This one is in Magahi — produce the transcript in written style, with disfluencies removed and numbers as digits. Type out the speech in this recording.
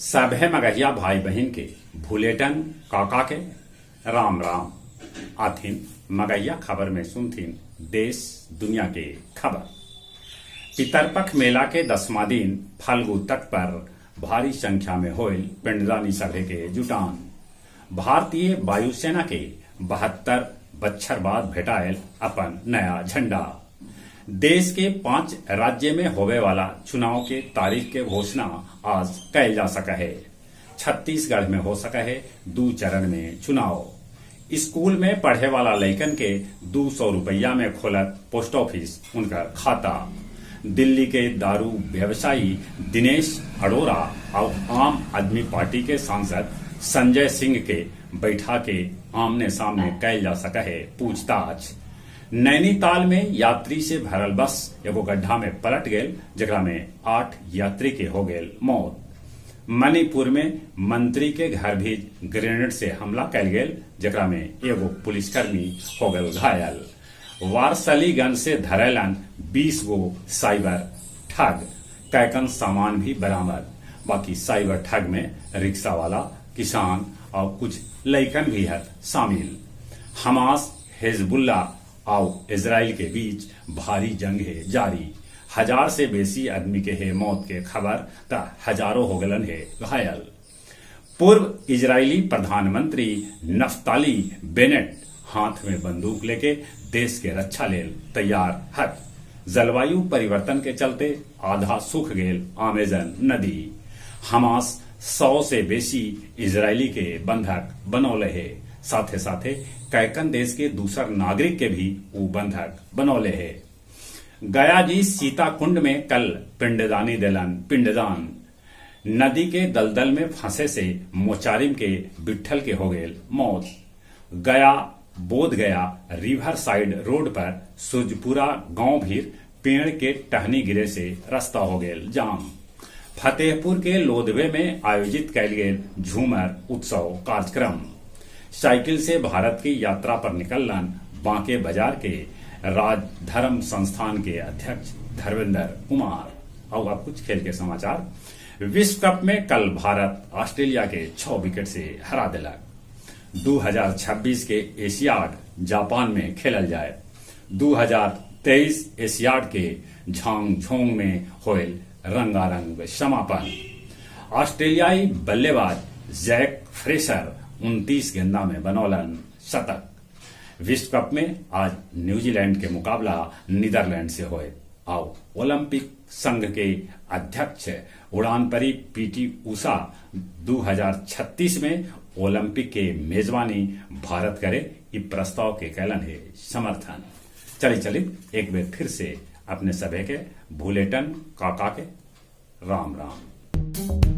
सभे मगहिया भाई बहिन के भुलेटन काका के राम राम। आथिन मगहिया खबर में सुनथिन देश दुनिया के खबर। पितरपख मेला के दसवां दिन फल्गु तट पर भारी संख्या में होयल पिंडदानी सभे के जुटान। भारतीय वायुसेना के 72 बच्छर बाद भेटायल अपन नया झंडा। देश के 5 राज्य में होवे वाला चुनाव के तारीख के घोषणा आज कैल जा सका है। छत्तीसगढ़ में हो सका है 2 चरण में चुनाव। स्कूल में पढ़े वाला लइकन के 200 रुपया में खोलत पोस्ट ऑफिस उनका खाता। दिल्ली के दारू व्यवसायी दिनेश अरोड़ा और आम आदमी पार्टी के सांसद संजय सिंह के बैठा के आमने सामने कैल जा सका है पूछताछ। नैनीताल में यात्री से भरल बस एगो गड्ढा में पलट गेल, जेकरा में 8 यात्री के हो गेल मौत। मणिपुर में मंत्री के घर भी ग्रेनेड से हमला कैल गेल, जेकरा में एगो पुलिसकर्मी हो गेल घायल। वारसलीगंज से धरेलन 20 गो साइबर ठग, कैकन सामान भी बरामद। बाकी साइबर ठग में रिक्शा वाला, किसान और कुछ लइकन भी है शामिल। हमास, हिजबुल्ला और इजराइल के बीच भारी जंग है जारी। 1000 से बेसी आदमी के है मौत के खबर त हजारों हो गलन है घायल। पूर्व इजरायली प्रधानमंत्री नफ्ताली बेनेट हाथ में बंदूक लेके देश के रक्षा लेल तैयार हत। जलवायु परिवर्तन के चलते आधा सूख गेल अमेजन नदी। हमास 100 से बेसी इजरायली के बंधक बनौले है। साथे साथे कैकन देश के दूसर नागरिक के भी ऊ बंधक बनौले है। गया जी सीता कुंड में कल पिंडदानी देलन पिंडदान। नदी के दलदल में फंसे से मोचारिम के बिठल के हो गेल मौत। गया बोध गया रिवर साइड रोड पर सुजपुरा गांव भीर पेड़ के टहनी गिरे से रास्ता हो गेल जाम। फतेहपुर के लोधवे में आयोजित कैल गेल झूमर उत्सव कार्यक्रम। साइकिल से भारत की यात्रा पर निकललन बांके बाजार के राजधर्म संस्थान के अध्यक्ष धर्मेंद्र कुमार। और अब कुछ खेल के समाचार। विश्व कप में कल भारत ऑस्ट्रेलिया के 6 विकेट से हरा दिलक। 2026 के एशियाड जापान में खेलल जाए। 2023 एशियाड के झांगझोंग में होयल रंगारंग समापन। ऑस्ट्रेलियाई बल्लेबाज जैक फ्रेशर 29 गेंदा में बनौलन शतक। विश्व कप में आज न्यूजीलैंड के मुकाबला नीदरलैंड से होए। आओ ओलंपिक संघ के अध्यक्ष उड़ान परी पीटी उषा 2036 में ओलंपिक के मेजबानी भारत करे, इ प्रस्ताव के कैलन है समर्थन। चली चली एक बार फिर से अपने सभे के भुलेटन काका के राम राम।